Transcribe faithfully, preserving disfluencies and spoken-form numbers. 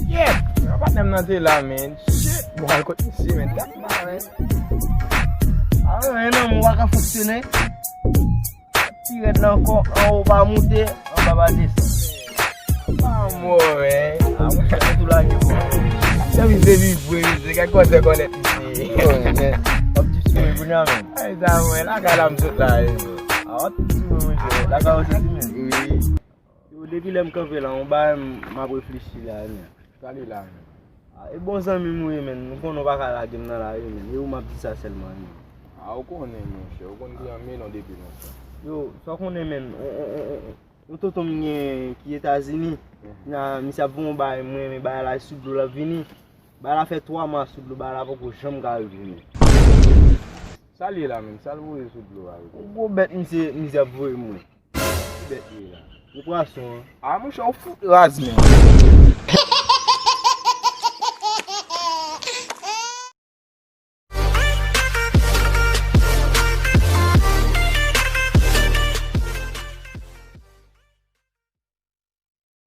Yeah! Patnè m nan te la, men. Shit! Bon, al kot misye, men. Tèt mare. A, men non, mwen pa ka fonksyone. Ti rèd nan kò, anwo pa moute, anba pa desann. Pa mò, men. A, mwen fè tou lage, bro. Sa misye vin vre, misye gen kòzè kònèt misye. Wi, men. W ap di sou mwen kounye a, men. Ay, sa mwen, lakay la m sot la, wi. A, w ap di sou mwen, monchè. Lakay ou soti, men. Wi. Yo, depi lè m kanpe la, yon bagay m, m ap reflechi la, men. Sa li la, men. A, e bon zanmi m ou ye, men. Ou konnen w pa ka lage m nan lari, men. E ou m ap di sa sèlman, men. A, ou konnen, monchè. Ou konn gen yon melon depi lontan. Yo, sa w konnen, men. On, on, on, on, on tonton m gen ki Etazini. Mhm. Na, misye ap voye yon bagay, mwen, men bagay la sou dlo l ap vini. Bagay la fè twa mwa sou dlo, bagay la poko janm ka rive, men. Sa li ye la, men. Sa l voye sou dlo a, yo. Yon gwo bèt, misye, misye ap voye mwen. Ki bèt li ye la? Gwo pwason an. A, monchè, ou fout raz, men.